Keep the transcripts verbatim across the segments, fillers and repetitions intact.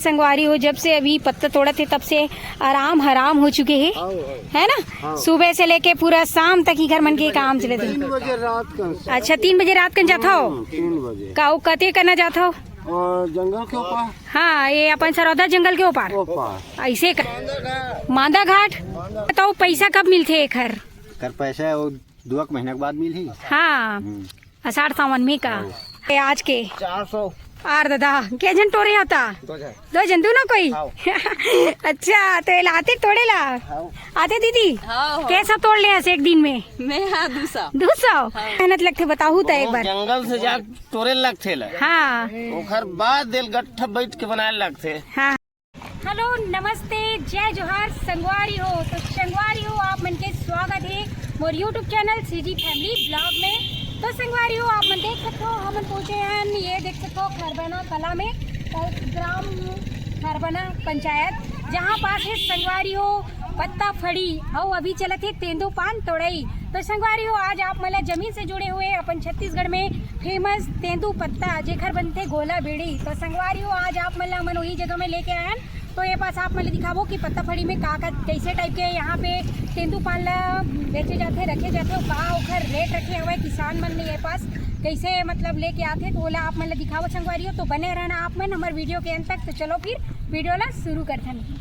संगवारी हो, जब से अभी पत्ता तोड़त हे, तब से आराम हराम हो चुके हे, हाँ, हाँ। है ना? हाँ। सुबह से लेके पूरा शाम तक ही घर मन के काम चलत हे। तीन बजे रात कन। अच्छा, तीन बजे रात कन जात हव? हम्म, तीन बजे। का, वो कते कना जात हव? और जंगल के ऊपर। हाँ, ये अपन सरौदा जंगल के ऊपर। ऊपर। ऐसे का? मांदा घाट। तो पैसा कब मिलथे एखर? कर पैसा वो दो एक महीना के बाद मिलही। हाँ। हम्म। आषाढ़ सावन में का? हाँ। ए, आज के? चार सौ। आर दादा, के झन टोरे होता? दो झन। दो झन, दोनों कोई? हाँ। अच्छा, तो ये लाते तोड़े ला? हाँ। आते दीदी? हाँ, हाँ। कैसा तोड़ ले हस एक दिन में? मैं, हाँ, दो सौ। दो सौ? हाँ। मेहनत लगथे, बताहू त एक वो बार। जंगल से जा टोरे लगथे ला। हाँ। ओखर बाद दिल गट्ठा बैठ के बनाए लगथे। हाँ। हेलो, नमस्ते, जय जोहार संगवारी हो। तो संगवारी हो, आप मन के स्वागत हे मोर YouTube channel CG Family Vlog में। तो संगवारी हो, आप मन देख सकथो, हमन पहुंचे हन, ये देख सकथो, खरबना कला में, अ, ग्राम खरबना पंचायत, जहां पास हे संगवारी हो पत्ता फड़ी, अउ अभी चलत हे तेंदू पान तोड़ई। तो संगवारी हो, आज आप मन ला जमीन से जुड़े हुए अपन छत्तीसगढ़ में famous तेंदू पत्ता, जेखर बनथे गोला बीड़ी। तो संगवारी हो, आज आप मन ला हमन वही जगह में लेके आए हन। तो ये पास आप मन ला दिखाबो कि पत्ता फड़ी में का का, कैसे type के यहाँ पे तेंदू पान ला बेचे जाथे, रखे जाथे, अउ का ओखर rate रखे हवय किसान मन ने ये पास कैसे, मतलब, लेके आथे, तो ओला आप मन ला दिखाबो संगवारी हो। तो बने रहना आप मन हमर video के अंत तक। तो चलो फिर video ला शुरू करथन।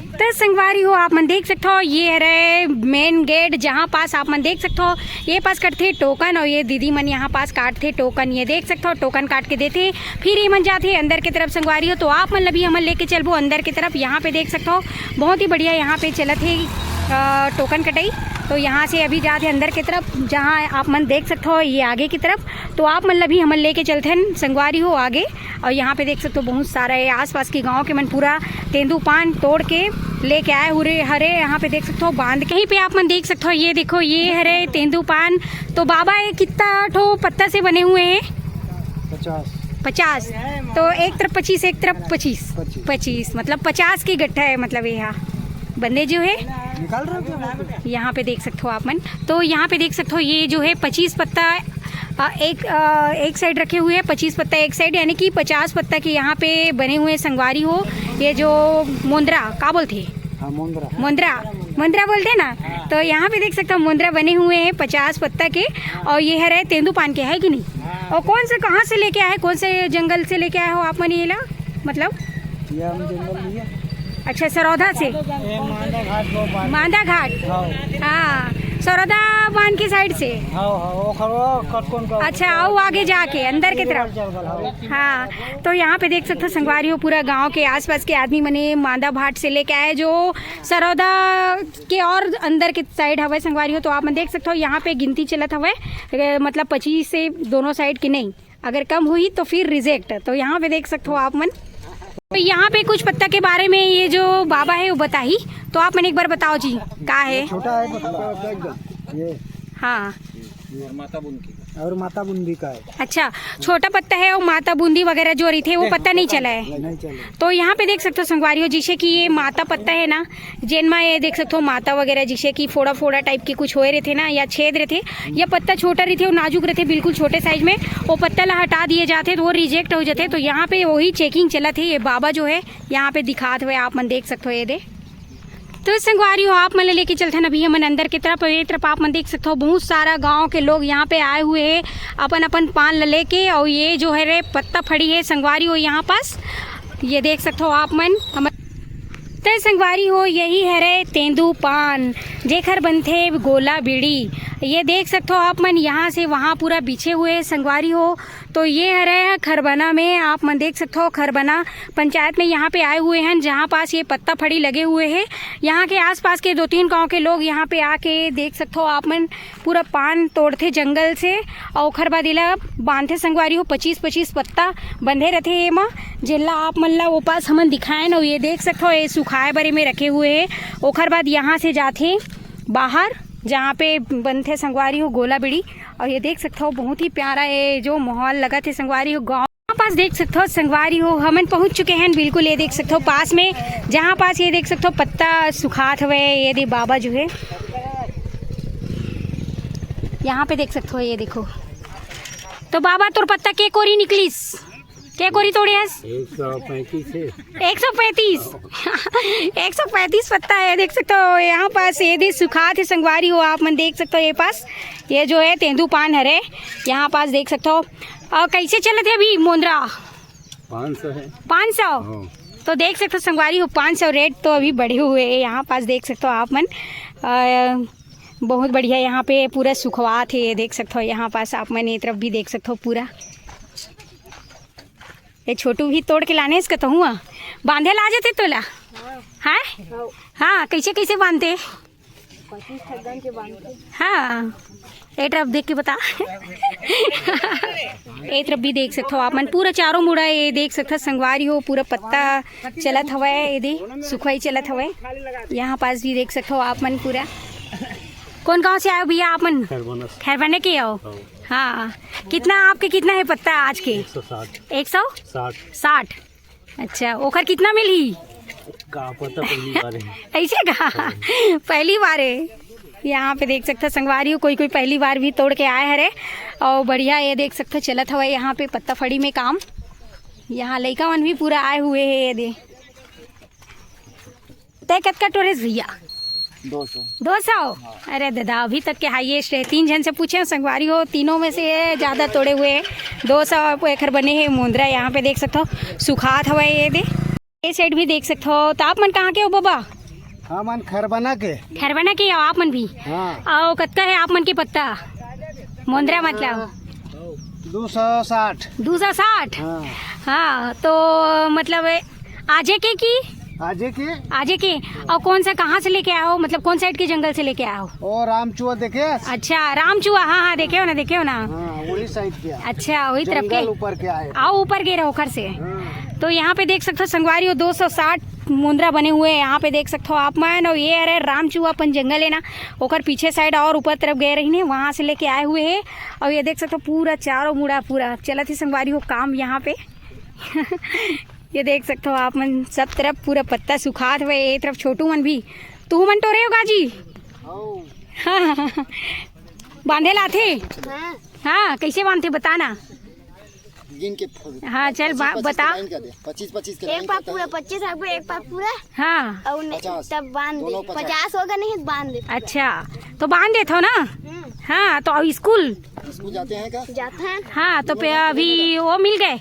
तो संगवारी हो, आप मन देख सकथो, ये हरे main gate, जहाँ पास आप मन देख सकथो, ये पास कटथे टोकन, और ये दीदी मन यहाँ पास काटथे टोकन। ये देख सकथो, टोकन काट के देथे, फिर ये मन जाथे अंदर के तरफ। संगवारी हो, तो आप मन ला भी हमन लेके चलबो अंदर के तरफ। यहाँ पे देख सकथो, बहुत ही बढ़िया यहाँ पे चलत हे, अ, टोकन कटई। तो यहाँ से अभी जाथे अंदर के तरफ, जहाँ आप मन देख सकथो, ये आगे की तरफ। तो आप मन ला भी हमन लेके चलथन संगवारी हो आगे। और यहाँ पे देख सकथो, बहुत सारा ये आसपास के गांव के मन पूरा तेंदू पान तोड़ के लेके आए हुए हरे। यहाँ पे देख सकथो, बांध के, यहीं पे आप मन देख सकथो, ये देखो, ये हरे तेंदू पान। तो बाबा, ये कितना ठो पत्ता से बने हुए हैं? पचास। पचास। तो एक तरफ पच्चीस, एक तरफ पच्चीस। पच्चीस। पच्चीस, मतलब पचास की गट्ठा है, मतलब ये यहाँ बंदे जो है। निकाल रहे हो क्या? यहाँ पे देख सकते हो आप मन, तो यहाँ पे देख सकते हो, ये जो है पच्चीस पत्ता, अ, एक, अ, एक side रखे हुए हैं, पच्चीस पत्ता एक side, यानी कि पचास पत्ता के यहाँ पे बने हुए हैं संगवारी हो। ये जो मोंदरा का बोलते हैं? हाँ, मोंदरा। मोंदरा, मोंदरा बोलते हैं ना। तो यहाँ पे देख सकते हो, मोंदरा बने हुए हैं पचास पत्ता के। और ये हरे तेंदू पान के, है कि नहीं? और कौन से, कहाँ से लेके आए, कौन से जंगल से लेके आए हो आप मन ये ला? मतलब, ये हम जंगल लिया। अच्छा, सरौधा से। ये मांदा घाट को बांध। मांदा घाट। हाँ। हाँ, सरौधा बांध के side से। हाँ, हाँ, वो खरवा कटकोन का। अच्छा, आओ आगे जाके अंदर की तरफ। जंगल, हाँ। हाँ, तो यहाँ पे देख सकते हो संगवारी हो, पूरा गांव के आसपास के आदमी मने मांदा भाट से लेके आए, जो सरौधा के और अंदर के side हवे संगवारी हो। तो आप मन देख सकते हो, यहाँ पे गिनती चलत हवे, ए, मतलब पच्चीस से दोनों side के नहीं, अगर कम हुई तो फिर reject। तो यहाँ पे देख सकते हो आप मन। तो यहाँ पे कुछ पत्ता के बारे में ये जो बाबा है वो बताही, तो आप मन एक बार बताओ जी, का है? छोटा है पत्ता एकदम, ये। हाँ। और माता बूंदी का है। अच्छा, छोटा पत्ता है और माता बूंदी वगैरह जो रहिथे वो पत्ता नहीं चला है। नहीं चला। तो यहाँ पे देख सकते हो संगवारी हो, जैसे कि ये माता पत्ता है ना, जेन मा ये देख सकते हो माता वगैरह, जैसे कि फोड़ा फोड़ा type के कुछ होए रहिथे ना, या छेद रहिथे, या पत्ता छोटा रहिथे और नाजुक रहिथे, बिल्कुल छोटे size में, वो पत्ता ला हटा दिए जाथे तो वो reject हो जाथे। तो यहाँ पे वही checking चलत हे। ये बाबा जो है यहाँ पे दिखात हुए, आप मन देख सकते हो, ये दे। तो संगवारी हो, आप मन ले लेके चलथन अभी हमन अंदर के तरफ। ये तरफ आप मन देख सकते हो, बहुत सारा गांव के लोग यहाँ पे आए हुए हैं अपन अपन पान ल लेके। और ये जो है रे पत्ता फड़ी है संगवारी हो यहाँ पास, ये देख सकते हो आप मन। हमर तो संगवारी हो, यही हरे तेंदू पान, जेखर बनथे गोला बीड़ी। ये देख सकते हो आप मन, यहाँ से वहाँ पूरा बिछे हुए हैं संगवारी हो। तो ये हरे खरबना में, आप मन देख सकते हो, खरबना पंचायत में यहाँ पे आए हुए हैं, जहाँ पास ये पत्ता फड़ी लगे हुए हैं। यहाँ के आसपास के दो तीन गांव के लोग यहाँ पे आके, देख सकते हो आप मन, पूरा पान तोड़थे जंगल से, और ओखर बाद एला बांधथे संगवारी हो। पच्चीस पच्चीस पत्ता बंधे रथे एमा, जेला आप मन ला ओ पास हमन दिखाएन। और ये देख सकथो, ये सुखाए बर एमे रखे हुए हे। ओखर बाद यहाँ से जाथे बाहर, जहाँ पे बनथे संगवारी हो गोला बीड़ी। और ये देख सकथो, बहुत ही प्यारा ये जो माहौल लगत हे संगवारी हो गाँव। यहाँ पास देख सकथो संगवारी हो, हमन पहुँच चुके हैं बिल्कुल, ये देख सकथो पास में, जहाँ पास ये देख सकथो पत्ता सुखात हवे, ये दे बाबा जो है, यहाँ पे देख सकथो, ये देखो। तो बाबा, तोर पत्ता के कोरी निकलिस? के कोरी तोड़े हस? एक सौ पैंतीस है। एक सौ पैंतीस। एक सौ पैंतीस पत्ता है, देख सकते हो। यहाँ पास ये दे सुखात हे संगवारी हो, आप मन देख सकते हो। ये पास, ये जो है तेंदू पान हरे, यहाँ पास देख सकते हो। और कैसे चलत हे अभी मोंदरा? पाँच सौ है। पाँच सौ? हाँ। तो देख सकते हो संगवारी हो, पाँच सौ रेट तो अभी बढ़े हुए हैं। यहाँ पास देख सकते हो आप मन, अ, बहुत बढ़िया यहाँ पे पूरा सुखवात हे। ये देख सकते हो, यहाँ पास आप मन ये तरफ भी देख सकते हो पूरा। ये छोटू भी तोड़ के लाने इसका तो हुआ, बांधे ला जाते तोला। हाँ। हाँ, कैसे कैसे बांधते? पच्चीस ठगन के बांधते। हाँ, ए तरफ देख के बता। ए तरफ भी देख सकते हो आप मन, पूरा चारों मुड़ा ये देख सकते हो संगवारी हो, पूरा पत्ता चलत हवय, ये दे सुखवाई चलत हवय। यहाँ पास भी देख सकते हो आप मन पूरा। कौन गांव से आए हो भैया आप मन? खैरबना से। खैरबना के हो? हाँ। हाँ, कितना आपके, कितना है पत्ता आज के? एक सौ साठ। एक सौ? साठ। साठ। अच्छा, ओखर कितना मिलही? का पता, पहली बार है। ऐसे का? पहली बार है। यहाँ पे देख सकते हो संगवारी हो, कोई कोई पहली बार भी तोड़ के आए हरे। और बढ़िया, ये देख सकते हो चलत हवय यहाँ पे पत्ता फड़ी में काम। यहाँ लइका मन भी पूरा आए हुए हैं। ये दे, तय कतका टोरेस भैया? दो सौ। दो सौ? अरे दादा, अभी तक के हाईएस्ट है। तीन झन से पूछे संगवारी हो, तीनों में से ये ज्यादा तोड़े हुए हैं। दो सौ एकर बने हैं मोंदरा। यहाँ पे देख सकते हो सुखात हवय ये दे। ये साइड भी देख सकते हो। तो आप मन कहाँ के हो बाबा? हमन खैरबना के। खैरबना के हो आप मन भी? हाँ। और कतका है आप मन के पत्ता? मोंदरा मतलब? दो सौ साठ। दो सौ साठ? हाँ। हाँ, तो मतलब आजे के की? आजे के। आजे के। और कौन सा, कहाँ से लेके आए हो, मतलब कौन साइड के जंगल से लेके आए हो? और रामचुआ देखे? अच्छा, रामचुआ, हाँ हाँ, देखे हो ना, देखे हो ना। हाँ, वही साइड के। अच्छा, वही तरफ के। जंगल ऊपर के आए। आओ, ऊपर गे रहो घर से। हाँ। तो यहाँ पे देख सकते हो संगवारी हो, दो सौ साठ मोंदरा बने हुए हैं। यहाँ पे देख सकते हो आप मन, और ये अरे रामचुआ अपन जंगल है ना, ओकर पीछे साइड और ऊपर तरफ गए रही ने, वहाँ से लेके आए हुए हैं। और ये देख सकते हो पूरा चारों मुड़ा पूरा चलत ही संगवारी हो काम यहाँ पे। ये देख सकते हो आप मन, सब तरफ पूरा पत्ता सुखात हुए। ये तरफ छोटू मन भी, तू मन टोरे हो गाजी? हाँ। बांधे लाथे? हाँ। हाँ, कैसे बांधते बता ना। गिन के फ-, हाँ, चल, पच्चीस, बा-, पच्चीस बता। के लाइन कर दे। पच्चीस, पच्चीस के एक लाइन पाक करता पूरा, है। पच्चीस, एक पाक पूरा। हाँ। और नहीं, पचास। तब बांध दे। दोनों पचास। पचास होगा, नहीं बांध दे। अच्छा, तो बांध देथो ना। हम्म। हाँ, तो अब स्कूल? स्कूल जाते हैं क्या? जाते हैं। हाँ, तो पे अभी वो मिल गए,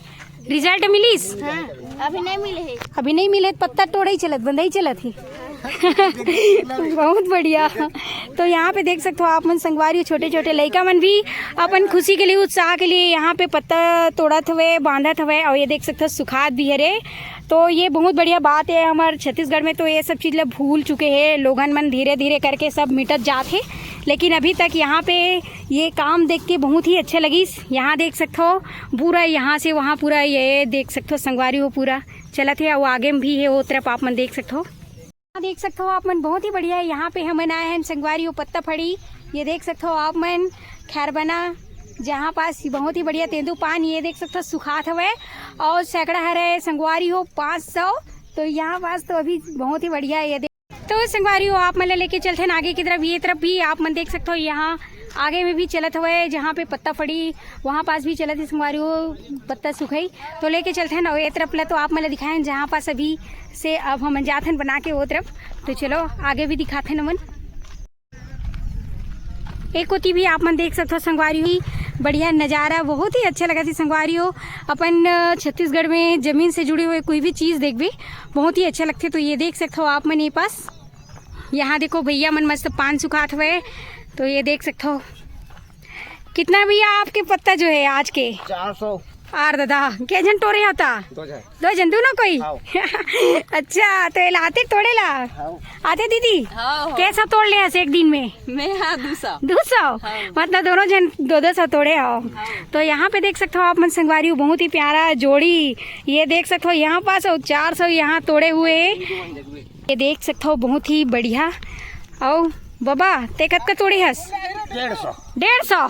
रिजल्ट मिलिस? हाँ, अभी नहीं मिले है। अभी नहीं मिले, पत्ता टोड़े ही चलत, बंदा ही चलत ही। बहुत बढ़िया। तो यहाँ पे देख सकते हो आप मन संगवारी, छोटे छोटे लइका मन भी अपन खुशी के लिए, उत्साह के लिए यहाँ पे पत्ता तोड़त हवे, बांधत हवे, और ये देख सकते हो सुखात भी हरे। तो ये बहुत बढ़िया बात है। हमारे छत्तीसगढ़ में तो ये सब चीज़ ला भूल चुके हैं लोगन मन, धीरे धीरे करके सब मिटत जात है। लेकिन अभी तक यहाँ पे ये काम देख के बहुत ही अच्छा लगिस। यहाँ देख सकते हो पूरा, यहाँ से वहाँ पूरा ये देख सकते हो संगवारी हो पूरा चलत है। और आगे में भी है वो तरफ, आप मन देख सकते हो। देख सकते हो आप मन, बहुत ही बढ़िया है। यहाँ पे हमन आए हैं संगवारी हो पत्ता फड़ी। ये देख सकते हो आप मन खैरबना, जहाँ पास बहुत ही बढ़िया तेंदू पान, ये देख सकते हो सुखात हवे। और सैकड़ा हरे संगवारी हो पाँच सौ। तो यहाँ पास तो अभी बहुत ही बढ़िया है। ये देख, तो संगवारी हो आप मन ला लेके चलते हैं आगे की तरफ। ये तरफ भी आप मन देख सकते हो, यहाँ आगे में भी चलत हवे, जहाँ पे पत्ता फड़ी वहाँ पास भी चलत है संगवारी हो पत्ता सुखई। तो लेके चलते हैं ना ये तरफ ला, तो आप मन ला दिखाएं जहाँ पास अभी से अब हम जात हन बना के वो तरफ। तो चलो आगे भी दिखाते हैं नमन। एक कोती भी आप मन देख सकते हो संगवारी हो, बढ़िया नज़ारा, बहुत ही अच्छा लगा थी संगवारी हो। अपन अ, छत्तीसगढ़ में ज़मीन से जुड़े हुए कोई भी चीज़ देखबे, बहुत ही अच्छा लगते। तो ये देख सकते हो आप मन ये पास, यहाँ देखो भैया मन मस्त पान सुखात हुए। तो ये देख सकते हो, कितना भैया आपके पत्ता जो है आज के? चार सौ। आर दादा, के झन टोरे होता? दो झन। दो झन, दोनों कोई? हाँ। अच्छा, तो ये लाते तोड़े ला? हाँ। आते दीदी? हाँ, हाँ। कैसा तोड़ ले हस एक दिन में? मैं हाँ, दो सौ। दो सौ? हाँ। मतलब दोनों झन दो दो सौ तोड़े हो। हाँ। तो यहाँ पे देख सकते हो आप मन संगवारी हो, बहुत ही प्यारा जोड़ी। ये देख सकते हो यहाँ पास और चार सौ यहाँ तोड़े हुए हैं। ये देख सकते हो बहुत ही बढ़िया। और बाबा, ते कतका तोड़े हस? डेढ़ सौ। डेढ़ सौ?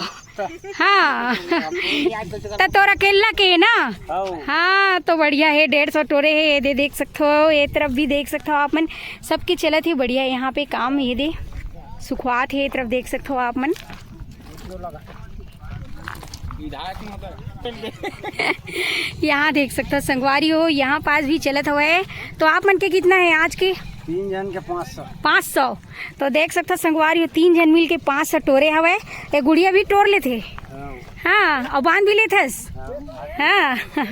हाँ। त तोर अकेल्ला के ना? हाँ। हाँ, तो बढ़िया है, डेढ़ सौ टोरे है। ये दे देख सकते हो, ये तरफ भी देख सकते हो आप मन, सबकी चलत ही बढ़िया है यहाँ पे काम। ये दे सुखवात है, ये तरफ देख सकते हो आप मन। विधायक महोदय। यहाँ देख सकथो संगवारी हो, यहाँ पास भी चलत हवय। तो आप मन के कितना है आज के? तीन झन के पाँच सौ। पाँच सौ। तो देख सकथो संगवारी हो, तीन झन मिल के पाँच सौ टोरे हवय। ये गुड़िया भी टोर लेथे। हाँ। हाँ, अउ बांध भी लेथस। हाँ। हाँ।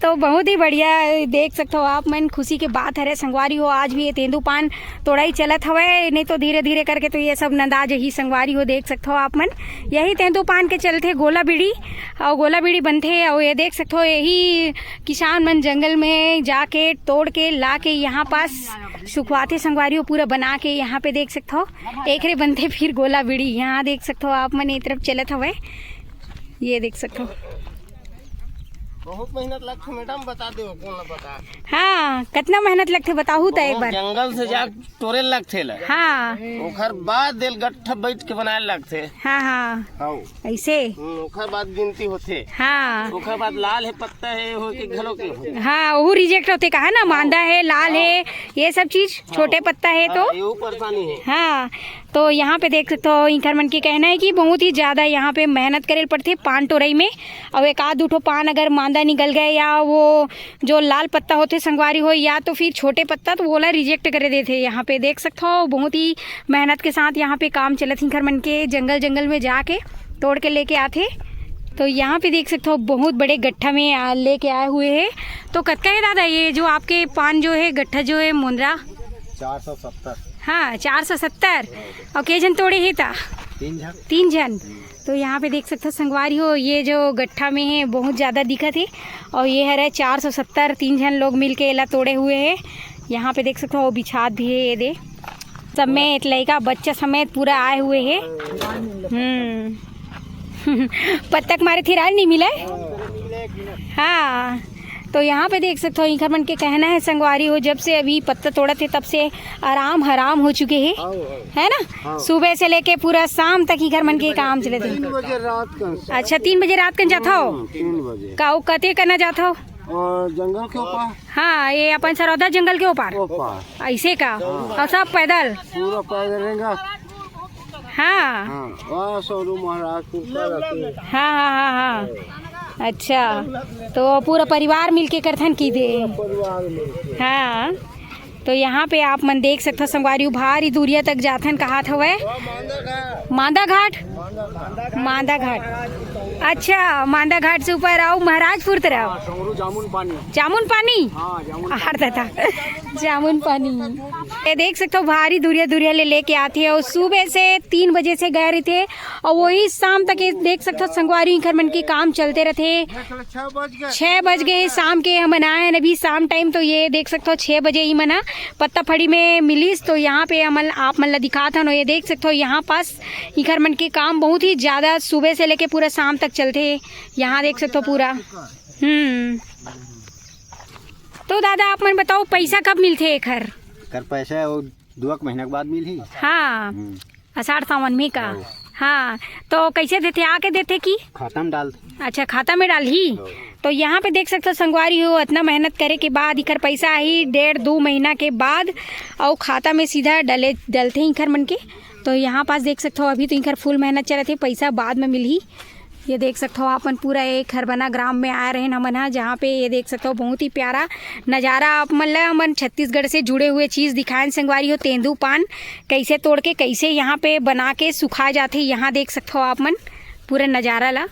तो बहुत ही बढ़िया, देख सकथो आप मन, खुशी के बात हरे संगवारी हो। आज भी ये तेंदू पान तोड़ाई चलत हवय, नहीं तो धीरे धीरे करके तो ये सब नंदा जही संगवारी हो, देख सकथो आप मन। यही तेंदू पान के चलथे गोला बीड़ी, अउ गोला बीड़ी बनथे। अउ ये देख सकथो, यही किसान मन जंगल में जाके तोड़ के ला के यहाँ पास सुखवाथे संगवारी हो, पूरा बना के। यहाँ पे देख सकथो, एकरे बनथे फिर गोला बीड़ी। यहाँ देख सकथो आप मन, ये तरफ चलत हवय, ये देख सकथो। बहुत मेहनत लगथे मैडम, बता दो कौन ला बता। हाँ, कितना मेहनत लगथे बताहू त एक बार। जंगल से जा टोरे लगथे ला। हाँ। ओखर बाद दिल गट्ठा बैठ के बनाए लगथे। हाँ, हाँ। हाँ। ऐसे? हम्म, ओखर बाद गिनती होथे। हाँ। ओखर बाद लाल है पत्ता है हो के घलो के होथे। हाँ, वो रिजेक्ट होथे, कहा ना, मांदा है, लाल है, ये सब चीज छोटे पत्ता है तो। हाँ, ये परेशानी है। हाँ। तो यहाँ पे देख सकते हो, इंखर मन के कहना है कि बहुत ही ज्यादा यहाँ पे मेहनत करे पड़थे पान टोरई में। और एक आध दू ठो पान अगर मांदा निकल गए या वो जो लाल पत्ता होथे संगवारी हो या तो फिर छोटे पत्ता, तो वोला रिजेक्ट करे देथे। यहाँ पे देख सकते हो, बहुत ही मेहनत के साथ यहाँ पे काम चलत इंखर मन के, जंगल जंगल में जाके तोड़ के लेके आथे। तो यहाँ पे देख सकते हो, बहुत बड़े गट्ठा में आ, लेके आए हुए हैं। तो कतका है दादा ये जो आपके पान जो है, गट्ठा जो है, मोंदरा? चार सौ सत्तर। हाँ, चार सौ सत्तर। और के झन तोड़े हे ता? तीन झन। तीन झन। तो यहाँ पे देख सकते हो संगवारी हो, ये जो गट्ठा में है, बहुत ज्यादा दिखत है। और ये हरे चार सौ सत्तर, तीन झन लोग मिलके एला तोड़े हुए हैं। यहाँ पे देख सकते हो, वो बिछात भी है, ये दे समेत, लइका बच्चा समेत पूरा आए हुए हैं। हम्म। पत्ता के मारे थिराल नहीं मिले। हाँ, तो यहाँ पे देख सकते हो, इंखर मन के कहना है संगवारी हो, जब से अभी पत्ता तोड़त हे, तब से आराम हराम हो चुके हैं, है ना? हाँ। सुबह से लेके पूरा शाम तक इंखर मन के काम चलत हे। तीन बजे रात कन। अच्छा, तीन बजे रात कन जात हो? हम्म, तीन बजे। का, वो कते कना जात हो? और जंगल के ऊपर। हाँ, ये अपन सरौदा जंगल के ऊपर। ऊपर। ऐसे का? हाँ। और सब पैदल? पूरा पैदल रहेगा। हाँ। हाँ, वहाँ सोनू महाराजपुर पर रहते हैं। हाँ, हाँ, हाँ, हाँ। अच्छा, तो पूरा परिवार मिलके करथन की दे? पूरा परिवार मिलके। हाँ, तो यहाँ पे आप मन देख सकथो संगवारी हो, भारी दूरिया तक जाथन, कहात हवय। मांदा घाट। मांदा घाट। अच्छा, मांदा घाट से ऊपर आओ, महाराजपुर तरफ। हाँ, संगरू जामुन पानी। जामुन पानी? हाँ, जामुन आहार दादा। जामुन पानी। ये देख सकथो, भारी दूरिया दूरिया ले लेके आथे और सुबह से तीन बजे से गए रहिथे और वही शाम तक। ये देख सकथो संगवारी, इंखर मन के काम चलते रहिथे। छह बज गए। छह बज गए शाम के, हमन आए हैं अभी शाम टाइम। तो ये देख सकथो, छह बजे ही मना पत्ता फड़ी में मिलिस। तो यहाँ पे हमन आप मन ला दिखात हन। ये देख सकथो, यहाँ पास इंखर मन के काम बहुत ही ज्यादा सुबह से लेके पूरा शाम तक चलथे। यहाँ देख सकथो पूरा। हम्म। तो दादा, आप मन बताओ, पैसा कब मिलथे एखर? कर पैसा वो दो एक महीना के बाद मिलही। हाँ, हम्म। आषाढ़ सावन में का? हाँ। हाँ, तो कैसे देथे? आके देथे कि? खाता में डाल। अच्छा, खाता में डालही। हाँ। तो यहाँ पे देख सकथो संगवारी हो, इतना मेहनत करे के बाद इखर पैसा आही डेढ़ दो महीना के बाद, और खाता में सीधा डले, डलथे इखर मन के। तो यहाँ पास देख सकथो, अभी तो इखर फुल मेहनत चलत हे, पैसा बाद में मिलही। ये देख सकथो, अपन पूरा एक हरबना ग्राम में आए रहेन हमन ह, जहाँ पे ये देख सकथो, बहुत ही प्यारा नजारा आप मन ला, हमन छत्तीसगढ़ से जुड़े हुए चीज दिखाएन संगवारी हो। तेंदू पान कैसे तोड़ के, कैसे यहाँ पे बना के सुखा जाथे, यहाँ देख सकथो आप मन पूरा नजारा ला।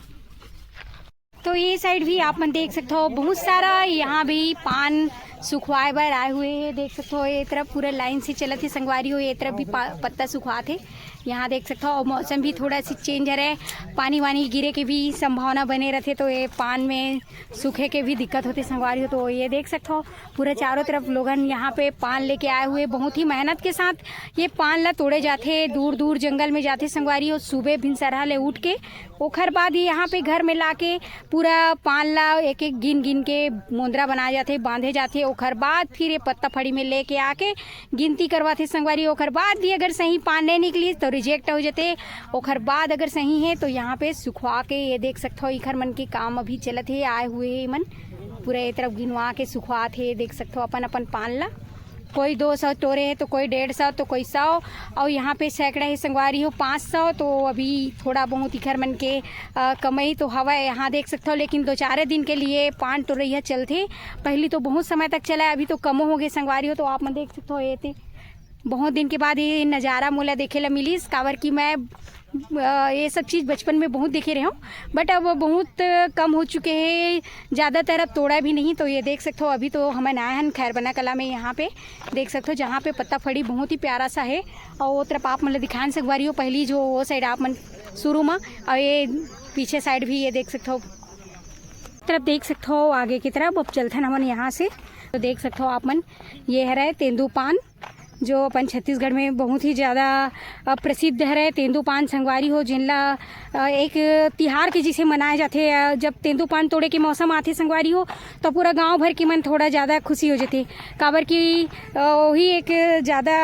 तो ये साइड भी आप मन देख सकथो, बहुत सारा यहाँ भी पान सुखवाए बर आए हुए हैं। देख सकथो, ये तरफ पूरा लाइन से चलत हे संगवारी हो, ये तरफ भी पा-, पत्ता सुखवात हे। यहाँ देख सकथो, और मौसम भी थोड़ा सी चेंज हरे, पानी वानी गिरे के भी संभावना बने रहथे, तो ये पान में सूखे के भी दिक्कत होथे संगवारी हो। तो ये देख सकथो, पूरा चारों तरफ लोगन यहाँ पे पान लेके आए हुए, बहुत ही मेहनत के साथ ये पान ला तोड़े जाथे, दूर दूर जंगल में जाथे संगवारी हो। सुबह भिनसरहा ले उठ के ओखर बाद ये यहाँ पे घर में लाके पूरा पान ला एक एक गिन गिन के मोंदरा बनाए जाथे, बांधे जाथे। ओखर बाद फिर ये पत्ता फड़ी में लेके आके गिनती करवाथे संगवारी। ओखर बाद भी अगर सही पान नहीं निकलिस तो रिजेक्ट हो जथे। ओखर बाद अगर सही है तो यहाँ पे सुखवा के, ये देख सकथो, इखर मन के काम अभी चलत हे, आए हुए हे मन। पूरा ये तरफ गिनवा के सुखवात हे, देख सकथो अपन अपन पान ला। कोई दो सौ टोरे हे तो कोई डेढ़ सौ तो कोई सौ। और यहाँ पे सैकड़ा हे संगवारी हो पाँच सौ। तो अभी थोड़ा बहुत इखर मन के अ, कमई तो हवय, यहाँ देख सकथव। लेकिन दो चार दिन के लिए पान टोरई ह चलथे। पहली तो बहुत समय तक चला, अभी तो कमो हो गए संगवारी हो। तो आप मन देख सकथव, ये ते बहुत दिन के बाद ये नज़ारा मोला देखे ला मिलिस, काबर कि मैं अ, ये सब चीज़ बचपन में बहुत देखे रहे हूँ, बट अब बहुत कम हो चुके हैं। ज़्यादातर अब तोड़ा भी नहीं। तो ये देख सकथव, अभी तो हमन आए हन खैरबना कला में, यहाँ पे देख सकथव, जहाँ पे पत्ता फड़ी बहुत ही प्यारा सा है। और वो तरफ आप मन ल दिखान संगवारी हो, पहली जो वो साइड आप मन शुरू में, और ये पीछे साइड भी ये देख सकथव, तरफ देख सकथव आगे की तरफ। अब चलथन हमन यहाँ से। तो देख सकथव आप मन, ये हरे तेंदू पान, जो अपन छत्तीसगढ़ में बहुत ही ज़्यादा अ, प्रसिद्ध हरे। तेंदू पान संगवारी हो, जिनला अ, एक तिहार के जैसे मनाए जाथे। अ, जब तेंदू पान तोड़े के मौसम आथे संगवारी हो, तो पूरा गांव भर के मन थोड़ा ज़्यादा खुशी हो जाथे, काबर कि अ, वही एक ज़्यादा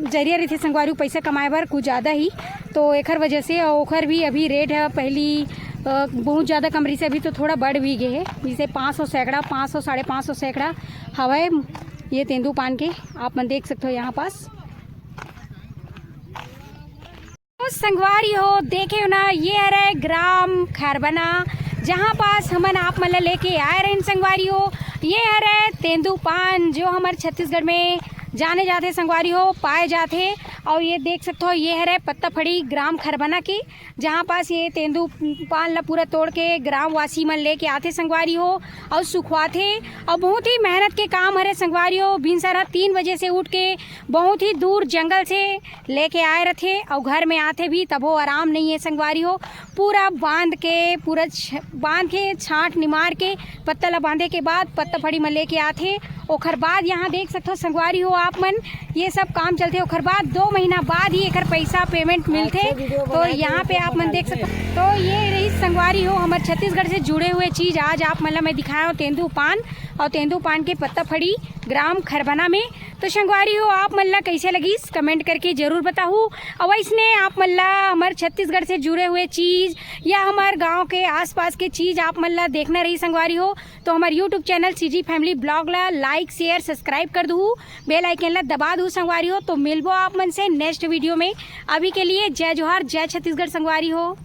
जरिया रहिथे संगवारी हो पैसा कमाए बर कुछ ज़्यादा ही। तो एखर वजह से, अउ ओखर भी अभी रेट ह पहली अ, बहुत ज़्यादा कम रहिसे, अभी तो थोड़ा बढ़ भी गए हे, जैसे पाँच सौ सैकड़ा, पाँच सौ, साढ़े पाँच सौ सैकड़ा हवय ये तेंदू पान के, आप मन देख सकथव यहाँ पास। तो संगवारी हो, देखे हो ना, ये हरे ग्राम खैरबना, जहाँ पास हमन आप मन ला लेके आए रहेन संगवारी हो। ये हरे तेंदू पान, जो हमर छत्तीसगढ़ में जाने जाथे संगवारी हो, पाए जाथे। और ये देख सकथव, ये हरे पत्ता फड़ी ग्राम खैरबना की, जहाँ पास ये तेंदू पान ला पूरा तोड़ के ग्रामवासी मन लेके आथे संगवारी हो, और सुखवाथे। और बहुत ही मेहनत के काम हरे संगवारी हो। भिनसर ह तीन बजे से उठ के बहुत ही दूर जंगल से लेके आए रथे, और घर में आथे भी तभो आराम नहीं है संगवारी हो। पूरा बांध के, पूरा छ-, बांध के, छांट निमार के पत्ता ला बांधे के बाद पत्ता फड़ी में लेके आथे। ओखर बाद यहाँ देख सकथव संगवारी हो आप मन, ये सब काम चलथे। ओखर बाद दो महीना बाद ही एकर पैसा पेमेंट मिलथे। तो यहाँ पे आप मन देख सकथव। तो ये रही संगवारी हो हमर छत्तीसगढ़ से जुड़े हुए चीज, आज आप मन ला मैं दिखाया हूँ तेंदू पान और तेंदू पान के पत्ता फड़ी ग्राम खरबना में। तो संगवारी हो, आप मन ला कैसे लगिस, कमेंट करके जरूर बताहू। और वैसने आप मन ला हमर छत्तीसगढ़ से जुड़े हुए चीज या हमर गांव के आसपास के चीज आप मन ला देखना रही संगवारी हो, तो हमर YouTube channel CG family blog ला लाइक, शेयर, सब्सक्राइब कर दूहू, बेल आइकन ला दबा दूहू संगवारी हो। तो मिलबो आप मन से नेक्स्ट वीडियो में। अभी के लिए जय जोहार, जय छत्तीसगढ़ संगवारी हो।